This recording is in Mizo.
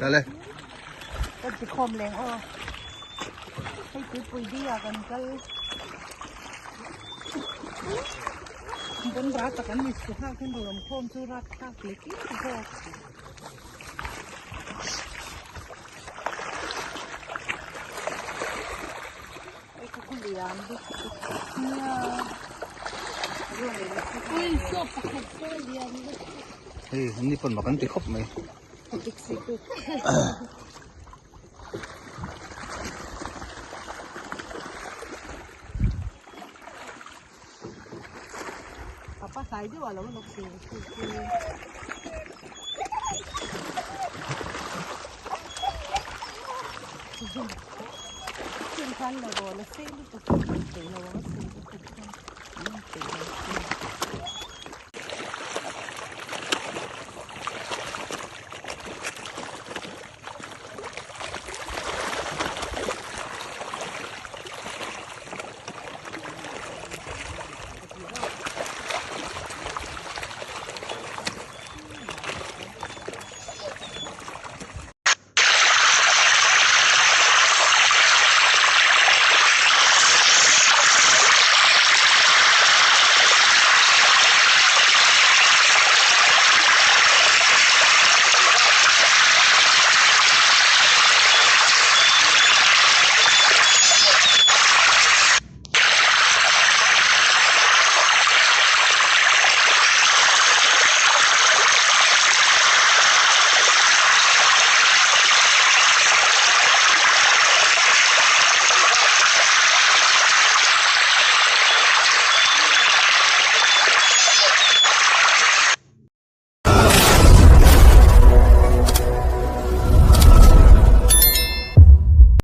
Chale. Kan ti khawm leng aw. Hei tuipui di ah kan kal. Bon ra tak an ni su hak in rawm khawm chu rat thlak lek lek zawk. Hei khu khu lian lutuk nia. Ui saw pakhat saw lian lutuk. Hei an ni pawn mak an ti khawp mai. Papa hlai deuh a lo lawk si Chen khan la rawh la sei lutuk thei lo.